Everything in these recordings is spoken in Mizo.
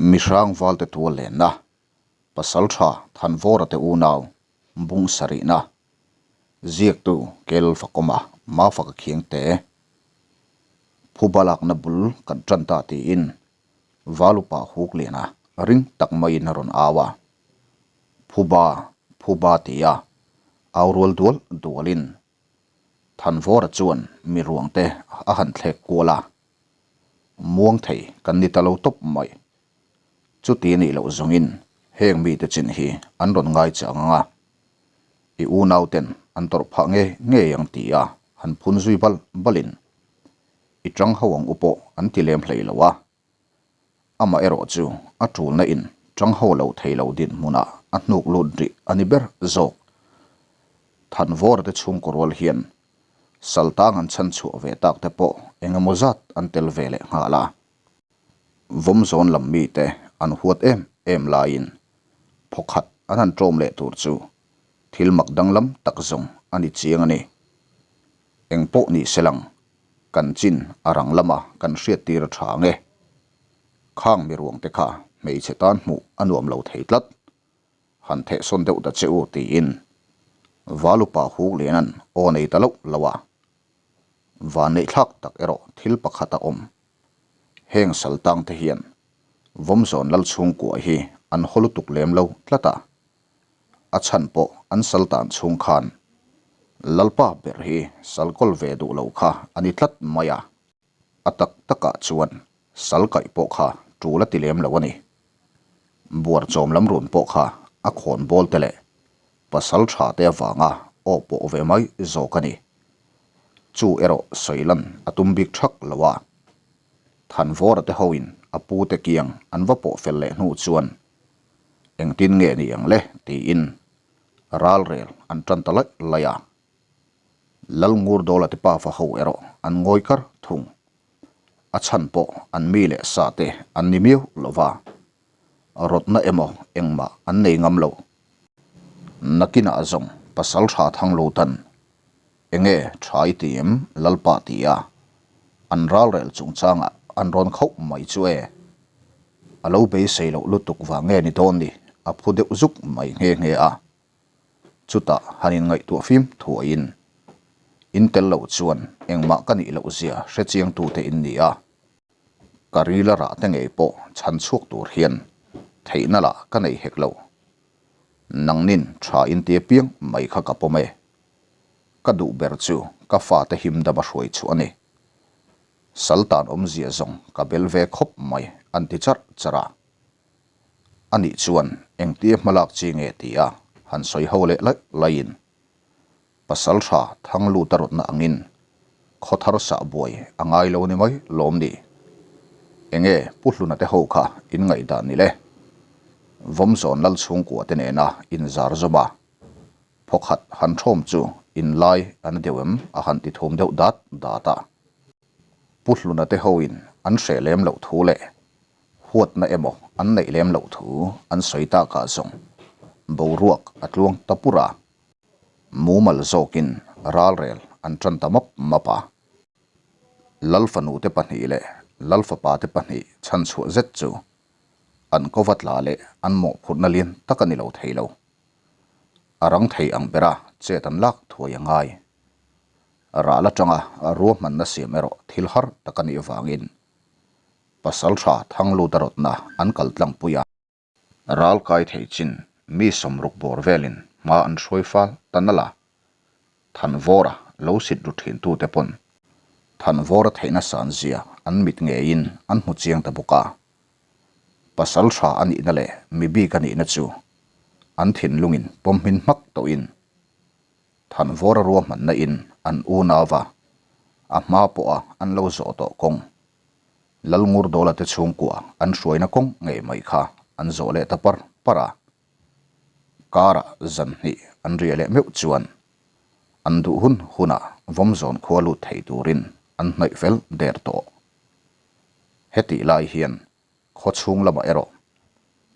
Mihrang valte tual lenna, Pasaltha Thanvawra te unau bung sarihna, ziaktu Kel Fakawma Mafaka Khiangte, Phuba lakna bul kan tan ta tiin Valupa Hukliana ring tak maiin a rawn au a. Phuba, Phuba tia au rual dual dualin Thanvawra chuan mi ruangte a han thlek kual a. Muang thei kan ni ta lo tawp mai. Chuti a nih loh zawngin heng mite chin hi an rawn ngai che ang ang a, i unauten an tawrh phah nge ngei ang ti a han phun zui bal balin i tang ho ang u pawh an ti lem hlei lo a. Amaherawh chu a tulna in tang ho lo thei lo dinhmunah a hnuk lut rih a ni ber zawk. Thanvawra te chhungkaw rual hian Saltang an chhan chhuah ve tak te pawh eng emaw zat an tel ve leh nghal a. Vawmzawn lam mite an huat em em laiin phawkhat an han ṭawm leh tur chu thil mak danglam tak zawng a ni chiang a ni. Eng pawh ni se lang, kan chin a rang lama kan hriat tir a ṭha ang e. Khang mi ruang te kha hmeichhe tan hmuh a nuam lo thei tlat. Han thehsawn deuh ta che u tiin Valupa Hukliana'n aw nei ta loh lo a. Vanneihthlak tak erawh thil pakhat a awm. Heng saltang te hian Vawmzawn lal chhungkua hi an haw lutuk lem lo tlat a. A chhan pawh an saltan chhung khan Lalpa ber hi salkawl ve duh lo kha a ni tlat mai a. A tak takah chuan sal kaih pawh kha tul a ti lem lo a ni. Buar chawm lam run pawh kha a khawn bawl te leh pasal tha te avanga aw pawh ve mai zawk a ni. Chu erawh sawi lan a tum bik thak lo a. Thanvawra te hoin a pu te kiang an va pawh fel leh hnu chuan engtin nge ni ang le tiin ralrel an tan ta laih laih a. Lalngurdawla te pafa ho erawh an ngawi kar thung. A chhan pawh an mi leh sa te an ni miau lo va, rawtna emaw engmah an nei ngam lo. Nakinah zawng pasal tha thang lo tan enge tha i ti em Lalpa ti a, an ralrel chungchangah an rawn khauh mai chu e. A lo beisei loh lutuk vang nge ni dawn ni a phu deuh zuk mai nghe nghe a. Chutah han inngaihtuah fim thuaiin, In tel loh chuan engmah ka nih loh zia hre chiangtute in ni a, ka rila rah te ngei pawh chhan chhuak tur hian theihna lah ka nei hek lo. Nangnin tha in tia piang mai kha ka pawm e. Ka duh ber chu ka fate him dam a hruai chu a ni. Saltan awmzia zawng ka bel ve khawp mai an ti charh charh a. A nih chuan engtia hmalak chi nge ti a han sawi ho leh laih laihin pasal tha thang lut a rawtna angin khaw thar sah buai a ngai lo ni mai lawm ni. Enge Pu Hluna te ho kha in ngaihdan ni le? Vawmzawn lal chhungkua te nena inzar zawm a, phawkhat han thawm chu inlai an deuh em a han ti thum deuh dat dat a. Pu Hluna te hoin an hreh lem loh thu leh huatna emaw an neih lem loh thu an sawi takah zawng boruak a tluang ta pur a, mumal zawkin ralrel an tan ta map map a. Lalfanute pahnih leh Lalfapate pahnih chhanchhuah zet chu an kova tla leh an mawhphurhna lian tak a ni lo thei lo. A rang thei ang bera chet an lak thuai a ngai. Ral atanga ruahmanna siam erawh thil har tak a nih avangin pasal tha Thangluta rawtna an kal tlangpui a. Ral kai thei chin mi sawmruk bawr velin hma an hruai fal ta nalh a, Thanvawra lo sit ru thintute pawn Thanvawra theihna san zia an mit ngeiin an hmu chiang ta bawk a. Pasal tha a nihna leh mi bik a nihna chu an thinlungin pawm hmin hmak tawhin Thanvawra ruahmanna in an unau a, a hma pawha an lo zawh tawh kawng Lalngurdawla te chhungkua an hruaina kawng ngei mai kha an zawh leh ta par par a. Karah zan hnih an riah leh meuh chuan an duh hun hunah Vawmzawn khua lut thei turin an hnaih fel der tawh. Hetih lai hian Khaw chhung lamah erawh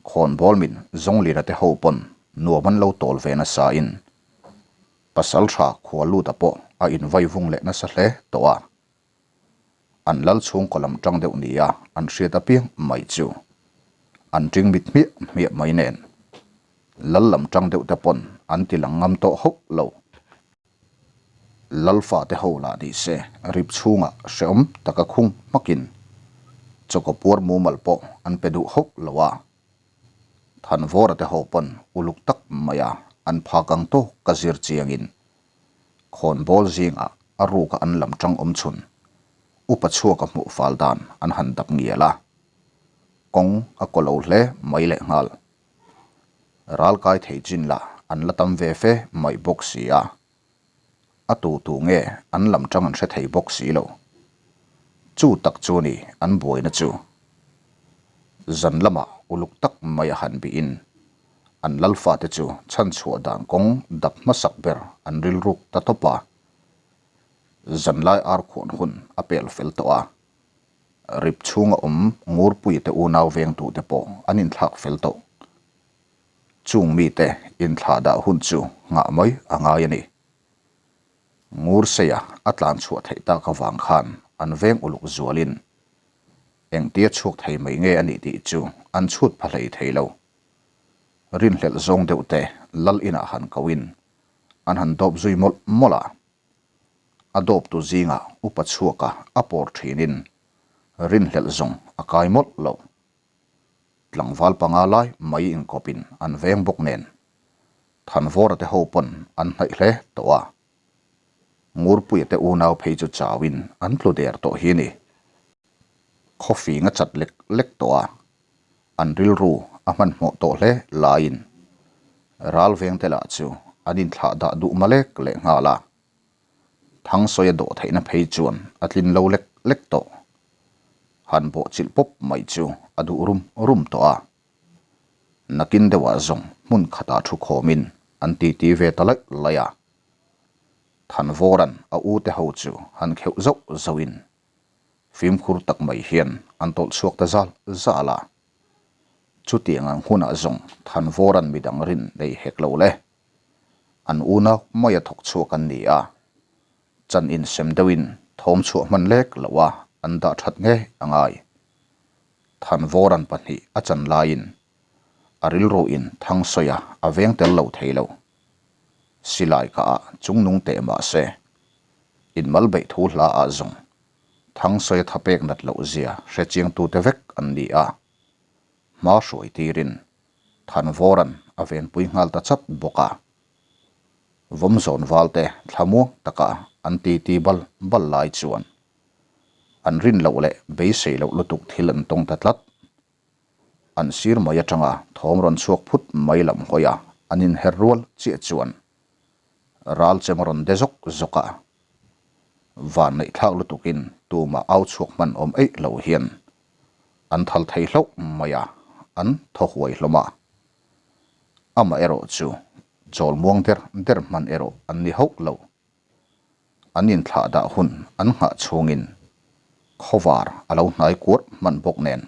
khawnbawl min Zawnglina te ho pawn nuam an lo tawl ve nasa in pasal tha khua luta pawh a invai vung leh nasa hle tawh a. An lal chhungkaw lam tang deuh nia an hriat apiang mai chu. An ṭing mit hmiah hmiah mai nen. Lal lam ṭang deuh te pawn an ti lang ngam tawh hauh lo. Lal fate ho lah ni se rip chhungah hrehawm taka khung hmakin chawkaw puar mumal pawh an pe duh hauh lo a. Thanvawra te ho pawn uluk tak maia an phak ang tawk ka zir chiangin khawnbawl zingah a ruka an lam ṭang awm chhun upa chhuaka hmuh fal dan an han dap ngial a. Kawng a kaw lo hle mai lehnghal. Ral kai thei chin lah an la tam ve fe mai bawk si a. A tu tu nge an lam tang an hre thei bawk si lo. Chu tak chu a ni an buaina chu. Zan lamah uluk tak mai a han bihin an lalfate chu chhanchhuah dan kawng dap hmasak ber an rilruk ta tawp a. Zanlai ar khuan hun a pel fel tawh a. Rip chhunga awm Ngurpuiate unau vengtute pawh an inthlak fel tawh. Chung mite inthlah dah hun chu nghah mai a ngai a ni. Ngurseia a tlan chhuah theih tak avang khan an veng uluk zualin engtia chhuak thei mai nge a nih tih chu an chhut pha hlei thei lo. Rinhlelh zawng deuhte lal inah han koin an han dawp zui mawlh mawlh a. A dawptu zingah upa chhuaka a pawr thinin rinhlelh zawng a kai mawlh lo. Tlangval panga lai mai inkawpin an veng bawk nen Thanvawra te ho pawn an hnaih hle tawh a. Ngurpuia te unau phei chu chauin an tlu der tawh hi ni. Khawfing a chat lek lek tawh a, an rilru a hmanhmawh tawh hle laiin ral vengte lah chu an inthlah dah duh malek leh nghal a. Thangsawi a dawh theihna phei chuan a tlin lo lek lek tawh. Han bawh chilh pawp mai chu a duh rum rum tawh a. Nakin deuhah zawng hmun khatah thu khawmin an titi ve ta laih laih a. Thanvawra'n a ute ho chu han kheuh zauh zauhin Fimkhur tak mai hian an tawlh chhuak ta zal zal a. Chutiang ang hunah zawng Thanvawra'n midang rin nei hek lo le. An unau maia thawk chhuak an ni a. Chan insem deuhin thawm chhuah hman lek loh a an dah that ngei a ngai. Thanvawra'n pahnih a chan laiin a rilruin Thangsawiah a veng tel lo thei lo. Silai kah ah chungnung teh mah se, inmal beih thu hla ah zawng Thangsawi a thapek nat loh zia hre chiangtute vek an ni a. Hma hruai tirin Thanvawra'n a venpui nghal ta chat bawk a. Vawmzawn valte thlamuang taka an titi bal bal lai chuan an rin loh leh beisei loh lutuk thil an tawng ta tlat. An sir mai atanga thawm rawn chhuak phut mai lam hawi a, an inher rual chiah chuan ral chem a rawn de zawk zawk a. Van neih thlak lutukin tumah au chhuak hman awm eih lo hian an thal thei hlauh mai a, an thaw huai hlawm a. Amaherawh chu chawl muang der der hman erawh an ni hauh lo. An inthlah dah hun an nghah chhungin khawvar a lo hnai kuarh hman bawk nen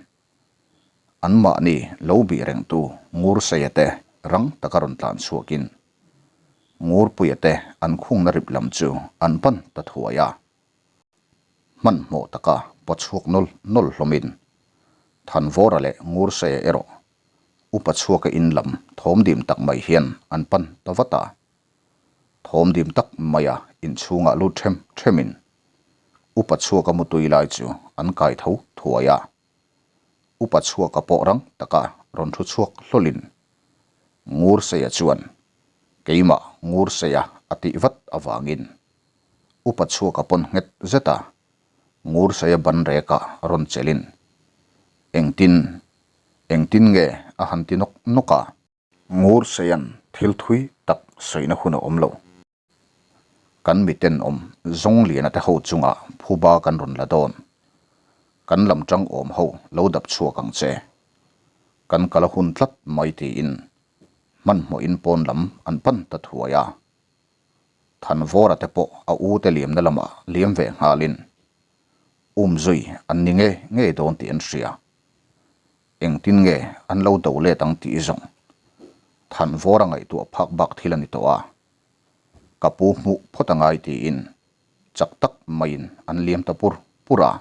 anmahni lo bih rengtu Ngurseia te rang taka rawn tlan chhuakin Ngurpuia te an khungna rip lam chu an pan ta thuai a. Hmanhmawh taka paw chhuak nawl nawl hlawmin Thanvawra leh Ngurseia erawh upa chhuaka in lam thawm dim tak mai hian an pan ta vat a. Thawm dim tak maia inchhungah lut ṭhem ṭhemin Upa chhuaka mutui lai chu an kai tho thuai a. Upa chhuaka pawh rang taka rawn thu chhuak hlawlin Ngurseia chuan keimah Ngurseia a tih vat avangin Upa chhuaka pawn nghet zeta Ngurseia ban rekah rawn chelin engtin engtin nge a han ti nawk nawk a. Ngur Seian thil thui tak sawina hun a awm lo. Kan miten awm zawng liana te ho chungah phuba kan rawn la dawn. Kan lam tang awm ho lo dap chhuak ang che. Kan kal a hun tlat mai tiin hmanhmawhin pawn lam an pan ta thuai a. Thanvawra te pawh a u te liamna lamah liam ve nghalin umzui an ni ngei ngei dawn tih an hria. Engtin nge an lo do let ang tih zawng Thanvawra ngaihtuah phak bak thil a ni tawh a, ka pu hmuh phawt a ngai tiin chak tak maiin an liam ta pur pur a,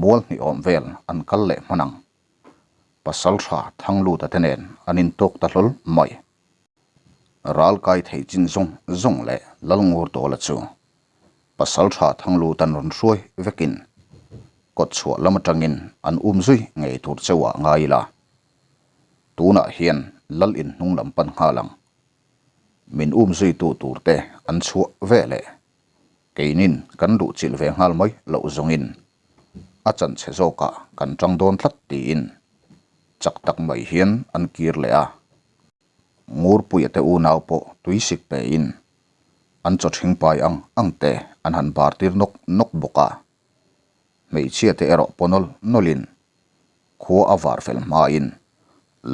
mual hnih awm vel an kal leh hman ang. Pasalṭha Thangluta te nen an intawk ta hlawl mai. Ral kai thei chin zawng zawng leh Lalngur Tawla chu Pasalṭha Thanglutan rawn hruai vekin kawtchhuah lam aṭangin an um zui ngei tur chauhah ngai ila. Tunah hian Lal in hnung lam pan nghal ang. Min um zuitu turte an chhuah ve leh keinin kan luhchilh ve nghal mai loh zawngin a chanchhe zawkah kan ṭang dawn tlat tiin chak tak mai hian an kir leh a. Ngurpuia te unau pawh tuisik pein an chaw ṭhing pai ang ang te an han bar tir nawk nawk bawk a. Hmeichhia te erawh paw nawl nawlin khua a var fel hmain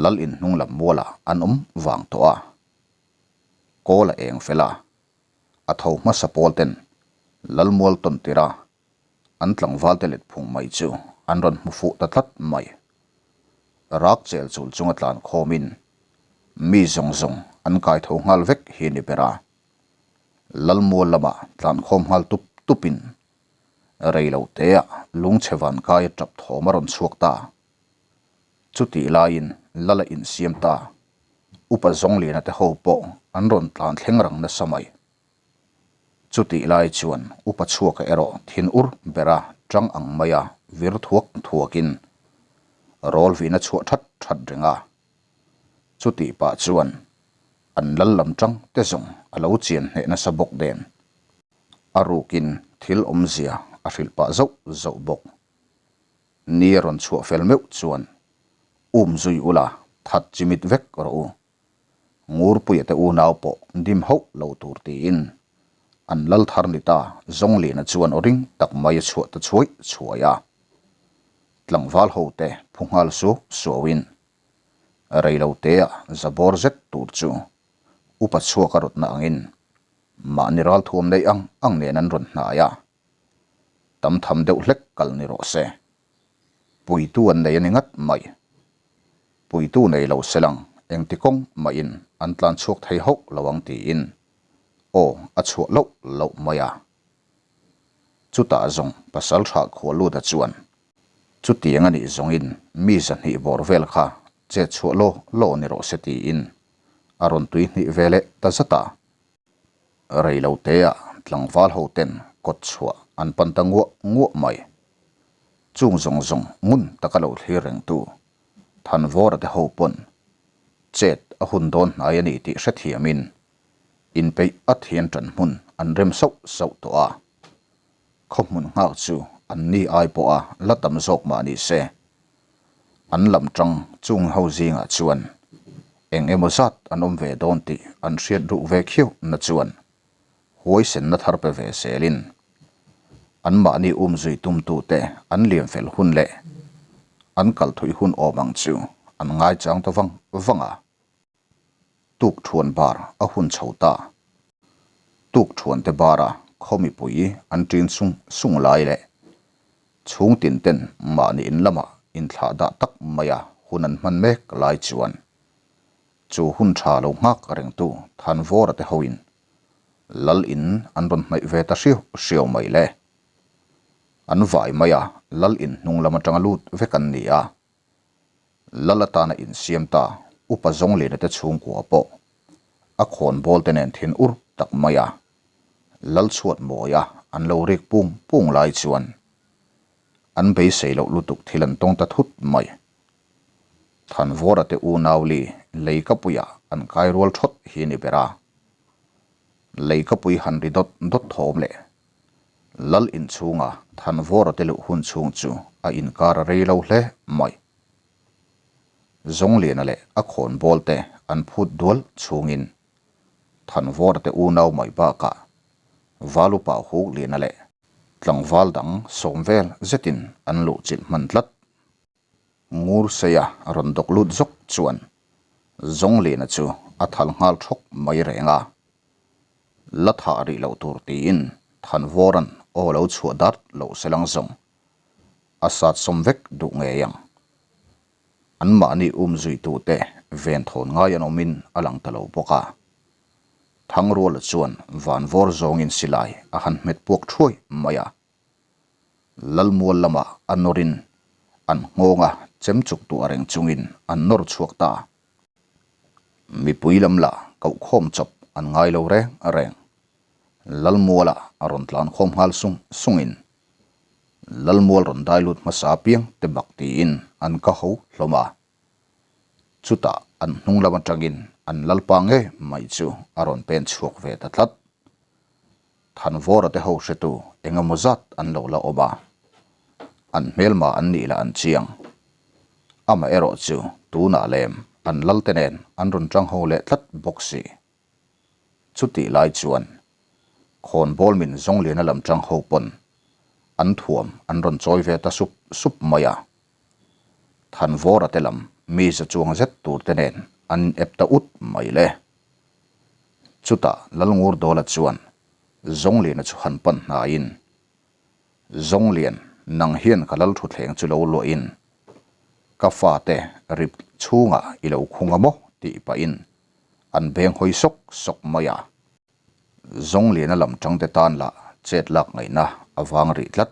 lal in hnung lam mualah an awm vang tawh a. Kawl a eng fel a, a tho hmasa pawl ten lal mual tawn tir a, an tlangval te let phung mai chu an rawn hmu fuh ta tlat mai. Rak chel chul chunga tlan khawmin mi zawng zawng an kai tho nghal vek hi ni ber a. Lal mual lamah tlan khawm nghal tup tupin rei lo teah lungchhe van kai a tap thawm a rawn chhuak ta. Chutih laiin lal a insiam ta. Upa Zawngliana te ho pawh an rawn tlan thleng rang nasa mai. Chutih lai chuan upa chhuaka erawh thin ur bera tang ang maia vir thuak thuakin rawl vin a chhuah that that reng a. Chutih pah chuan an lal lam tang te zawng a lo chian hneh nasa bawk nen a rukin thil awmzia a hrilh pah zauh zauh bawk. Ni a rawn chhuah fel meuh chuan um zui ula that chimit vek rawh u. Ngurpuia te unau pawh dim hauh lo tur tiin an lal thar ni ta Zawngliana chuan aw ring tak mai a chhuah ta chhuai chhuai a. Tlangval ho te phu nghal suau suauin rei lo tea zabawr zet tur chu upa chhuak a rawtna angin mahni ralthuam neih ang ang nen an rawn hnai a. Tam tham deuh hlek kal ni rawh se. Puitu an nei a ni ngat mai. Puitu nei lo se lang engti kawng mahin an tlan chhuak thei hauh lo ang tiin aw a chhuah loh loh mai a. Chutah zawng pasal tha khual lut a chuan chutiang a nih zawngin mi zahnih bawr vel kha chet chhuah law law ni rawh se tiin a rawn tui hnih ve leh ta zat a. Rei lo teah tlangval ho ten kawt chhuah an pan ta nguah nguah mai. Chung zawng zawng ngun taka lo thlir reng tu Thanvawra te ho pawn chet a hun dawn hnai a ni tih hrethiamin inpeih at hian ṭan hmun an rem sauh sauh tawh a. Khaw hmun nghak chu an ni ai pawha la tam zawk mah ni se. An lam ṭang chung ho zingah chuan eng emaw zat an awm ve dawn tih an hriat ruh ve khiau na chuan huaisenna thar pe ve zelin anmahni umzui tumtute an liam fel hun leh an kal thui hun awm ang chu an ngaichang ta vang vang a. Tuk thuan bar a hun chho ta. Tuk thuan te bara khaw mipui an ṭin sung sung lai leh chhung tin ten mahni in lamah inthlah dah tak maia hun an hman mek lai chuan chu hun ṭha lo nghak rengtu Thanvawra te hoin Lal in an rawn hnaih ve ta hriau hriau mai le. An vai maia Lal in hnung lam aṭanga lut vek an ni a. Lal atana insiam ta Upa Zawngliana te chhungkua pawh a khawnbawl te nen thin ur tak mai a, Lal chhuat mawia an lo rik pung pung lai chuan an beisei loh lutuk thil an tawng ta thut mai. Thanvawra te unauli leikapuiah an kai rual thawt hi ni ber a, leikapui han ri dawt dawt thawm leh Lal inchhunga Thanvawra te luh hun chhung chu a inkar a rei lo hle mai. Zawngliana leh a khawnbawl te an phut dual chhungin Thanvawra te unau mai bakah Valupa Hukliana leh tlangval dang sawm vel zetin an luhchilh hman tlat. Ngur seia rawn dawk lut zawk chuan Zawngliana chu a thal nghal thawk mai reng a. La thah rih loh tur tiin Thanvawra'n aw lo chhuah dart loh se lang zawng a sat sawm vek duh ngei ang. Anmahni umzuitute venthawn ngai an awmin a lang ta lo bawk a. Thangruala chuan vanvawr zawngin silai a han hmet puak thuai mai a. Lalmual lamah a nawrin An nghawnga chem chuk tuah reng chungin an nawr chhuak ta. Mipui lam lah kohkhawm chawp an ngai lo reng reng. Lalmuala a rawn tlan khawm nghal sung sungin Lalmual rawn dai lut hmasa apiang te bak tiin an ka ho hlawm a. Chutah an hnung lam atangin an lalpa nge mai chu a rawn pen chhuak ve ta tlat. Thanvawra te ho hretu engemaw zat an lo la awm a, an hmelma an nih lah an chiang. Amaherawh chu tunah lem an lalte nen an rawn tang ho leh tlat bawk si. Chutih lai chuan khawnbawl min Zawngliana lam tang ho pawn an thuam an rawn chawi ve ta sup sup mai a. Thanvawra te lam mi za chuang zet tur te nen an in ep ta ut mai le. Chutah Lalngur Dawla chuan Zawngliana chu han pan hnaiin, Zawnglian, nang hian ka lal thutthleng chu lo luahin ka fate rip chhungah i lo khung a maw? tih pahin an beng hawi sawk sawk mai a. Zawngliana lam tangte tan lah chet lak ngaihna a vang rih tlat.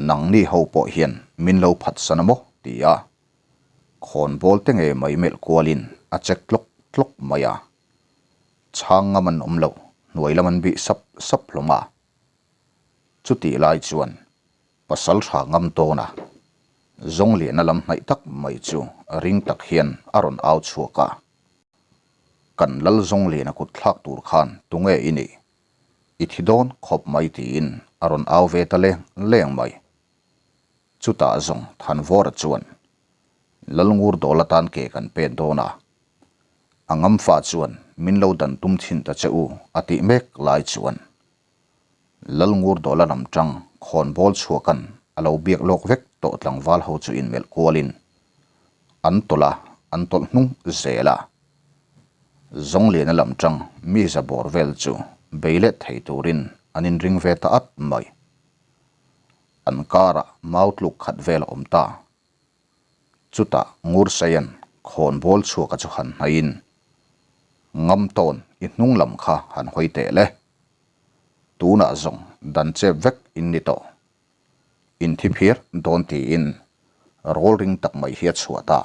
Nangni ho pawh hian min lo phatsan a maw? ti a, khawnbawl te ngei mai melh kualin a check tlawk tlawk mai a. Chhang ngam an awm lo, hnuai lam an bih sap sap hlawm a. Chutih lai chuan pasal tha ngam tawn a, Zawngliana lam hnaih tak mai chu ring tak hian a rawn au chhuak a. Kan lal Zawngliana kut thlak tur khan tunge i nih? I thi dawn khawp mai tiin a rawn au ve ta leng leng mai. Chutah zawng Thanvawra chuan Lalngur dawl atan ke kan pet dawn a, a ngamfa chuan min lo dan tum thin ta che u a tih mek lai chuan Lalngur dawla lam tang khawnbawl chhuakan a lo biak lawk vek tawh tlangval ho chu inmelh kualin an tawlh a, an tawlh hnung zel a. Zawngliana lam tang mi za bawr vel chu bei let thei turin an inring ve ta at mai. An karah mau tluk khat vel a awm ta. Chutah Ngursaian khawnbawl chhuaka chu han hnaihin, Ngam tawn i hnung lam kha han hawi teh le. Tunah zawng dan chep vek in ni tawh. In thi phir dawn tiin rawl ring tak mai hi a chhuah ta.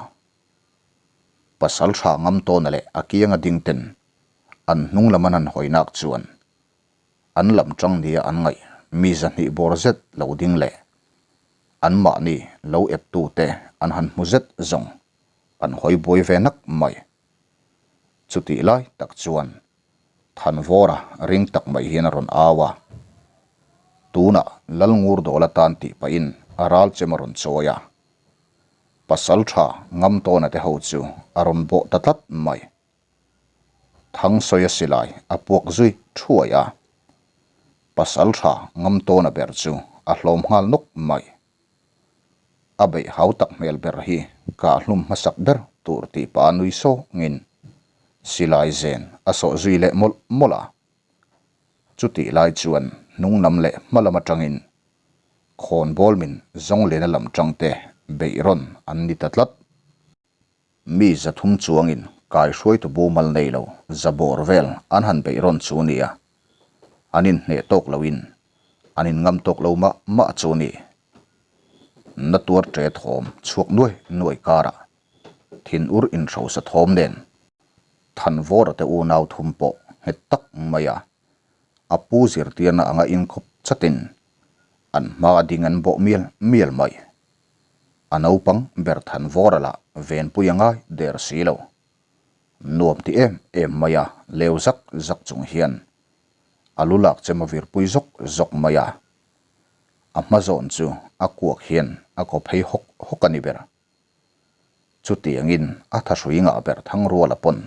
Pasal tha ngam tawna leh a kianga ding ten an hnung lam an han hawi nak chuan an lam tang nia an ngaih mi zahnih bawr zet lo ding leh an mahni lo ep tu te an han hmu zet zawng an hawi buai ve nak mai. Chutih lai tak chuan Thanvawra ring tak mai hian a rawn au a, tunah Lalngur dawl atan tih pahin a ral chem a rawn chawi a. Pasal tha ngam tawna te ho chu a rawn bawh ta tlat mai. Thangsawi a silai a puak zui thuai a, pasal tha ngam tawna ber chu a hlawm nghal nawk mai. A beih hau tak hmel ber hi kah hlum hmasak ber tur tih pa nui sawngin silai zen a sawh zui leh mawlh mawlh a. Chutih lai chuan hnung lam leh hma lam atangin Khawnbawl min Zawnglena lam tangte beih rawn an ni ta tlat. Mi 300 chuangin kaihruaitu bumal nei lo za bawr vel an han beih rawn chu nia. An inhneh tawk loin an inngam tawk lo mah mah chu ni. Na tuar ṭe thawm chhuak nuai nuai karah thinur inhrosa thawm nen Thanvawra te unau thum pawh nghet tak mai a. A pu zirtirna anga inkhawp chatin an hma a ding an bawh mial mial mai. A naupang ber Thanvawra lah venpui a ngai der si lo. Nuam ti em em mai a leu zak zak chung hian a lu lak chem a virpui zawk zawk mai a. A hma zawn chu a kuak hian a kaw phei hawk hawk a ni ber. Chutiangin a thahrui ngah ber Thangruala pawn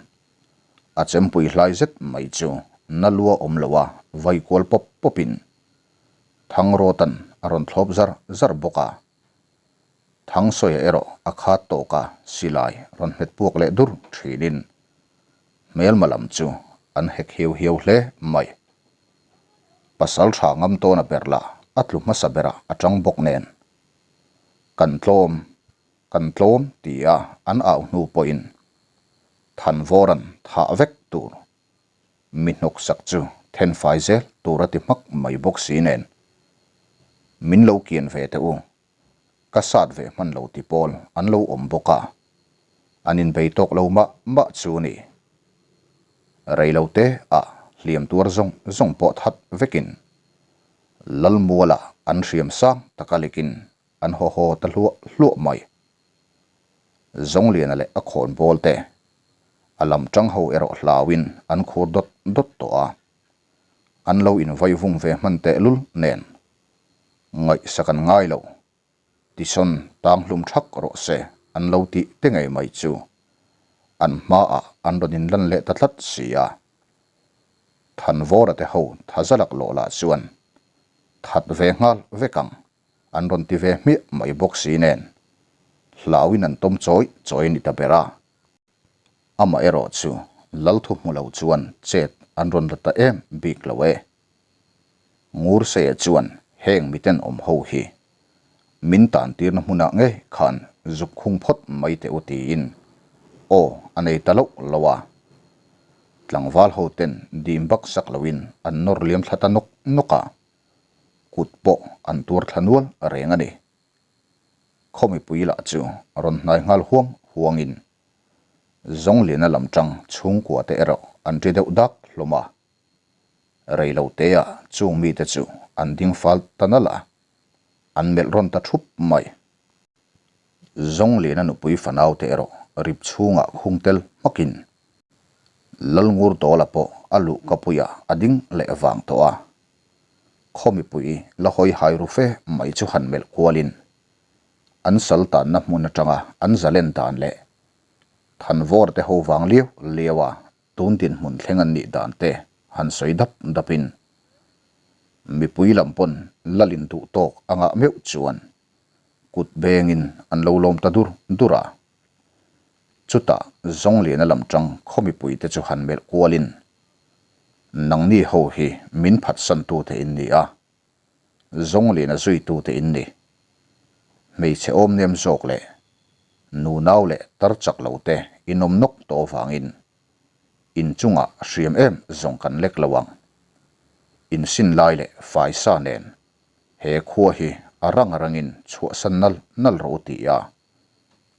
a chempui hlai zet mai chu na lua awm lo a vai kual pawp pawpin Thangrawtan a rawn thlawp zar zar bawk a. Thangsawiah erawh a khat tawk a silai rawn hmet puak leh dur thinin hmelma lam chu an hek hiau hiau hle mai. Pasal tha ngam tawna ber lah a tlu hmasa berah a tang bawk nen Kan tlawm, kan tlawm tia an au hnu pawhin Thanvawran thah vek tur mi hnawksak chu thenfai zel tur a ti hmak mai bawk si nen. Min lo kian ve teh u. Ka sat ve hman lo ti pawl an lo awm bawk a, an inbei tawk lo mah mah chu a ni. Rei lo te ah hliam tuar zawng zawng pawh that vekin Lalmuala an hriam sang taka lekin an haw haw ta hluah hluah mai. Zawngliana leh a khawn bawl te a lam tang ho erawh hlauin an khur dawt dawt tawh a, an lo invaivung ve hman tehlul nen ngaihsak an ngai lo. Tisawn tang hlum thak rawh se an lo tih te ngei mai chu an hmaah an rawn inlan leh ta tlat si a. Thanvawra te ho thaza laklawh lah chuan that ve nghal vek ang an rawn ti ve hmiah mai bawk si nen hlauin an tawm chawi chawi a ni ta ber a. Amaherawh chu lal thu hmu lo chuan chet an rawn la ta em bik lo e. Ngurseia chuan heng miten awm ho hi min tan tirna hmunah ngei khan zuk khung phawt mai teh u tiin aw a nei ta loh lo a. Tlangval ho ten dim bak sak loin an nawr liam thla ta nawk nawk a, kut pawh an tuar thla nual reng a ni. Khaw mipui lah chu rawn hnai nghal huang huangin Zawngliana lam tang chhungkua te erawh an ri deuh dak hlawm a. Rei lo teah chung mite chu an ding fal ta nalh a, an melh rawn ta thup mai. Zawngliana nupui fanau te erawh rip chhungah khung tel hmakin Lalngur Dawla pawh a luh kapuiah a ding leh vang tawh a. Khaw mipui la hawi hai ru fe mai chu han melh kualin an sal tanna hmun atanga an zalen dan leh Thanvawr te ho vang liau liau a tun dinhmun thleng an nih dan te han sawi dap dapin mipui lam pawn lalin duh tawk a ngah meuh chuan kut bengin an lo lawm ta dur dur a. Chutah Zawngliana lam tang khaw mipui te chu han melh kualin Nangni ho hi min phatsan tute in ni a, Zawngliana zui tute in ni. Hmeichhe awm nem zawk leh nunau leh tar chak lo te in awm nawk tawh avangin in chungah hriam em zawng kan lek lo ang. In sin lai leh fai sa nen he khua hi a rang a rangin chhuahsan nal nal rawh u ti a,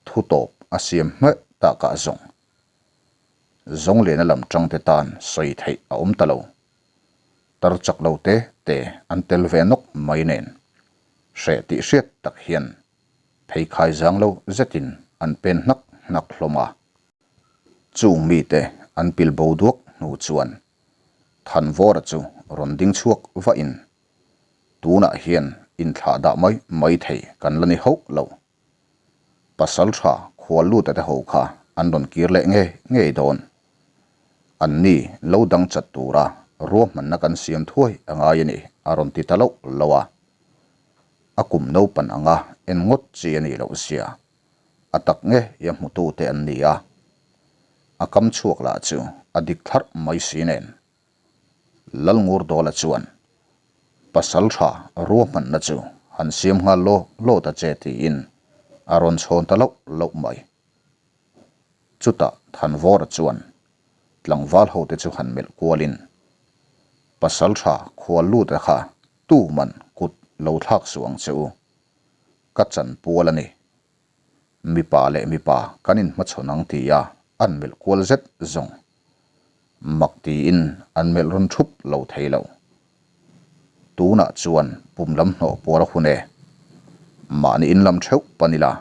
thu tawp a siam hmeh takah zawng Zawngliana lam tangte tan sawi theih a awm ta lo. Tar chak lo te te an tel ve nawk mai nen hreh tih hriat tak hian pheikhai zang lo zetin an pen hnak hnak hlawm a. Chung mite an pil bo duak hnu chuan Thanvawra chu rawn ding chhuak vahin tunah hian inthlah dah mai mai thei kan la ni hauh lo. Pasal tha khual lut te ho kha an rawn kir leh ngei ngei dawn. An ni lo dang chat tura ruahmanna kan siam thuai a ngai a ni, a rawn ti ta loh lo a. A kum naupan anga en ngawt chi a nih loh zia a tak nge ia hmutu te an ni a. A kam chhuak lah chu a dik thlarh mai si nen. Lalngurdawla chuan pasal tha ruahmanna chu han siam nghal law law ta che tiin a rawn chhawn ta loh loh mai. Chutah Thanvawra chuan tlangval hote chu han melh kualin pasal tha khual lut a kha tuman kut lo thlak suh ang che u, ka chan pual a ni. Mipa leh mipa kan inhmachhawn ang tia an melh kual zet zawng. Mak tiin an melh rawn thup lo thei lo. Tunah chuan pum lam hnawh puar a hun e. Mahni in lam theuh pan ila,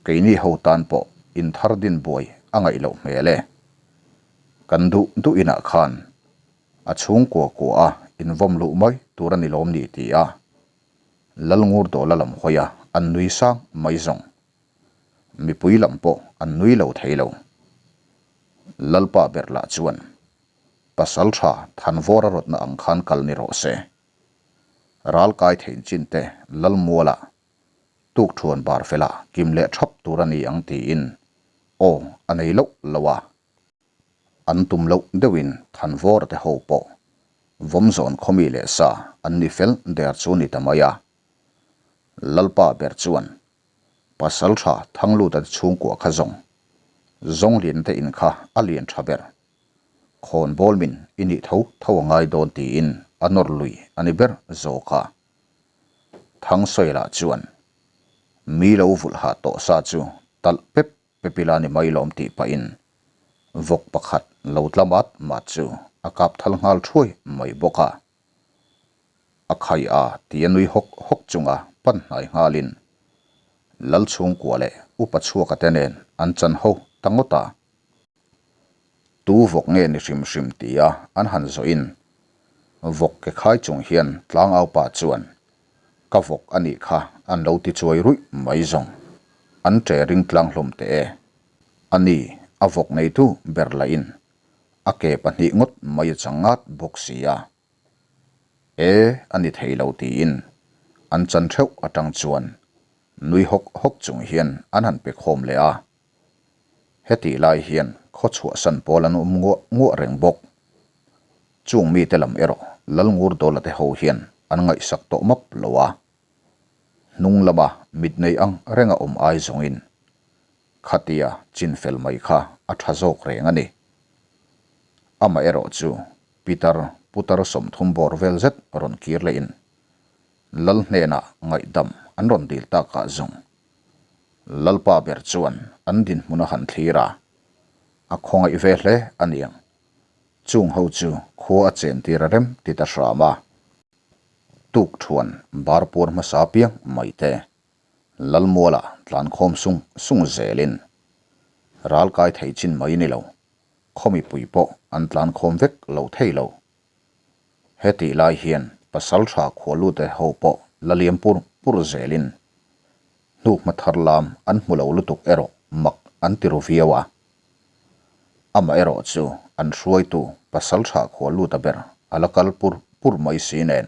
keini ho tan pawh inthar din buai a ngaih loh hmel e. Kan duh duh inah khan a chhungkua kua a invawm luh mai tur a ni lawm ni tia Lalngur Dawla lam hawi a an nui sang mai zawng. Mipui lam pawh an nui lo thei lo. Lalpa ber lah chuan pasal tha Thanvawra rawtna ang khan kal ni rawh se. Ral kai thein chin te Lalmuala tukthuan bar fela kim leh thap tur a ni ang tiin aw a nei loh lo a. An tum loh deuhin Thanvawra te ho pawh Vawmzawn khawmi leh sa an ni fel der chu ni ta mai a. Lalpa ber chuan Pasal tha Thangluta te chhungkua kha zawng zawng lian te in kha a lian tha ber. Khawn bawl min i nih tho tho a ngai dawn tiin a nawr lui a ni ber zawk a. Thangsawi lah chuan. Mi lo vulh hah tawh sa chu talh pep pep ila ni mai lawm tih pahin vawk pakhat lo tla mat mat chu a kap thal nghal thuai mai bawk a. A khai a ti a nui hawk hawk chunga pan hnai nghalin Lal chhungkua leh upa chhuaka te nen an chan ho ta ngawt a. Tu vawk nge ni hrim hrim tia an han zawhin vawk ke khai chung hian tlangau pa chuan ka vawk a nih kha an lo ti chuai ruih mai zawng. An ṭe ring tlang hlawm teh e. A ni, a vawk neitu ber lahin a ke pahnih ngawt mai a chang ngat bawk si a. E, a ni thei lo tiin an chan theuh atang chuan nui hawk hawk chung hian an han pe khawm leh a. Hetih lai hian khaw chhuahsan pawl an awm nguah nguah reng bawk. Chung mite lam erawh Lalngur Dawla te ho hian an ngaihsak tawh map lo a. Hnung lama mit nei ang renga awm ai zawngin khatia chin fel mai kha a tha zawk reng a ni. Amaherawhchu Pitar putar 30 bawr vel zet rawn kir lehin Lal hnenah ngaihdam an rawn dil takah zawng Lalpa ber chuan an dinhmun a han thlir a, a khawngaih ve hle a niang. Chung ho chu khua a chen tir a rem ti ta hram a. Tuk thuan bar puar hmasa piang mai te Lalmuala tlankhawm sung sung zelin ral kai thei chin mai ni lo. Khaw mipui pawh an tlan khawm vek lo thei lo. Hetih lai hian pasaltha khualute ho pawh la liam pur pur zelin hnuk hma thar lam an hmu lo lutuk erawh mak an ti ru viau a. Amaherawh chu an hruaitu pasaltha khualuta ber a la kal pur pur mai si nen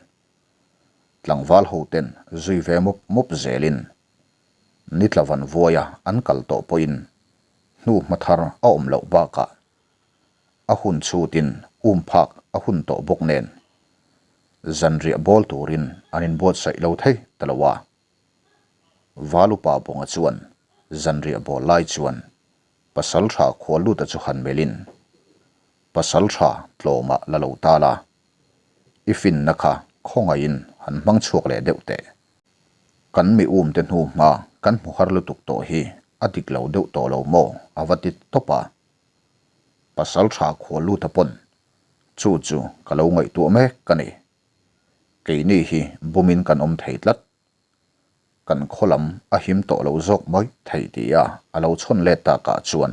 tlangval hoten zui ve mawp mawp zelin Nitla van vuaia an kal tawh pawhin hnu hma thar a awm loh bakah a hun chhutin um phak a hun tawh bawk nen zanriah bawl turin an inbuatsaih lo thei ta lo a. Valupa Bawnga chuan zanriah bawl lai chuan Pasaltha Khualluta chu han melhin Pasaltha tlawmah la lo ta la, i finna kha khawngaihin han hmang chhuak leh deuh teh. Kan mi um te hnu hma kan hmu har lutuk tawh hi a dik lo deuh tawh lo maw a va ti tawp a. Pasal tha khual lut a pawn chu chu ka lo ngaihtuah mek ka ni. Keini hi bumin kan awm thei tlat. Kan khaw lam a him tawh lo zawk mai thei tia a lo chhawn let takah chuan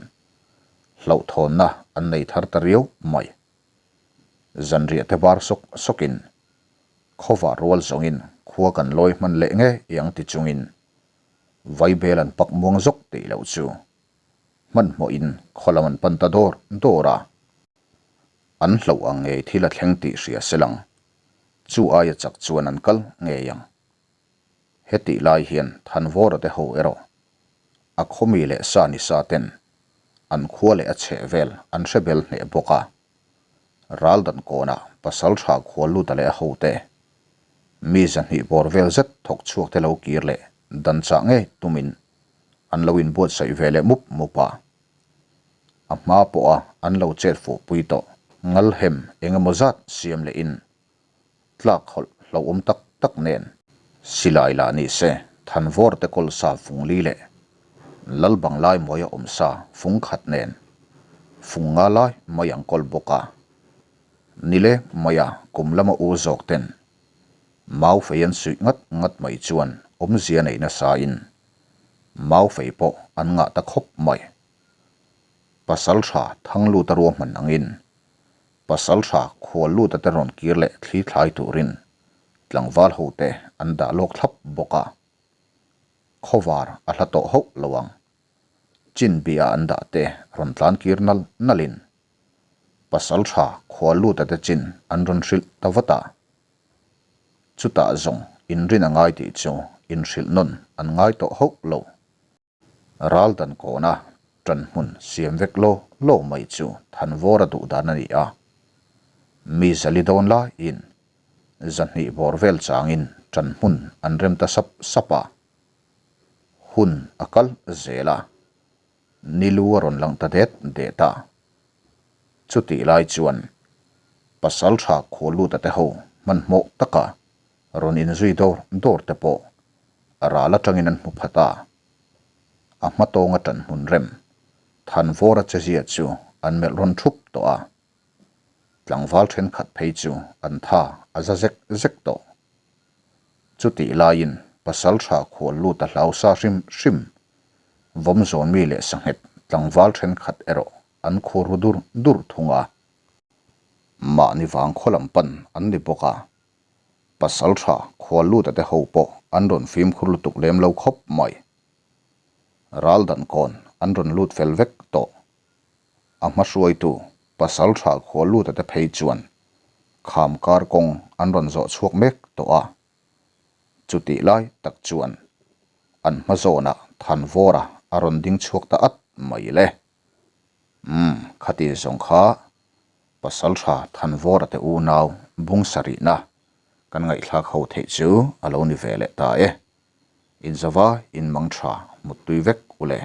hlauhthawnna an nei thar ta riau mai. Zanriah te bar sawk sawkin Khawvar rual zawngin khua kan lawi hman leh nge iang ti chungin Vaibel an pak muang zawk tih loh chu hmanhmawhin khaw lam an pan ta dawr dawr a. An hloh ang ngei thil a thleng tih hria se lang chu aia chak chuan an kal ngei ang. Hetih lai hian Thanvawra te ho erawh a khawmi leh sa ni sa ten an khua leh a chheh vel an hre bel hneh bawk a. Raldan kawnah pasaltha khualluta leh a hote, mi zahnih bawr vel zet thawk chhuak te lo kir leh dan chah ngei tumin an lo inbuatsaih ve leh mup mup a. A hma pawha an lo chet fuh pui tawh ngalhem eng emaw zat siam leh in tlak hawlh hlauhawm tak tak nen. Silai lah ni se Thanvawr te kawl sa fung li leh Lal Banglai mawia awm sa fung khat nen fung nga lai mai ang kawl bawk a. Nile maia kum lama u zawk ten mau fei an suih ngat ngat mai chuan awmzia nei nasa in mau fei pawh an ngah ta khawp mai. Pasaltha Thangluta ruahman angin Pasaltha khual luta te rawn kir leh thli thlai turin tlangval hote an dah lawk thlap bawk a. Khawvar a hla tawh hauh lo ang. Chin bia an dah te rawn tlan kir nal nalin Pasaltha khual luta te chin an rawn hrilh ta vat a. Chutah zawng inrin a ngai tih chu inhrilh nawn an ngai tawh hauh lo. Ral dan kawna ṭan hmun siam vek law law mai chu Thanvawra duh dan a ni a. Mi zali dawn laiin zahnih bawr vel changin ṭan hmun an rem ta sap sap a. Hun a kal zel a, nilu a rawn lang ta det det a. Chutih lai chuan Pasalṭha Khualluta te ho hmanhmawh taka rawn inzui dawr dawr te pawh. Ral atangin an hmu pha ta. A hma tawnga ṭan hmun rem, Thanvawra chezia chu an melh rawn ṭhup tawh a. Tlangval ṭhenkhat phei chu an tha a za zek zek tawh. Chutih laiin pasalṭha khual lut a hlau sa hrim hrim. Vawmzawn mi leh sanghet tlangval ṭhenkhat erawh an khur ru dur dur thung a. Mahni vang khaw lam pan an ni bawk a, Pasalṭha khual luta te ho pawh an rawn fimkhur lutuk lem lo khawp mai. Ral dan kawn an rawn lut fel vek tawh. A hma hruaitu pasalṭha khual luta te phei chuan kham kar kawng an rawn zawh chhuak mek tawh a. Chutih lai tak chuan an hma zawnah Thanvawra a rawn ding chhuak ta at mai le. Umm, khati zawng kha Pasalṭha Thanvawra te unau bung sarihna kan ngaihthlak ho theih chu a lo ni ve leh ta e. Inzava inmang ṭha muttui vek u le.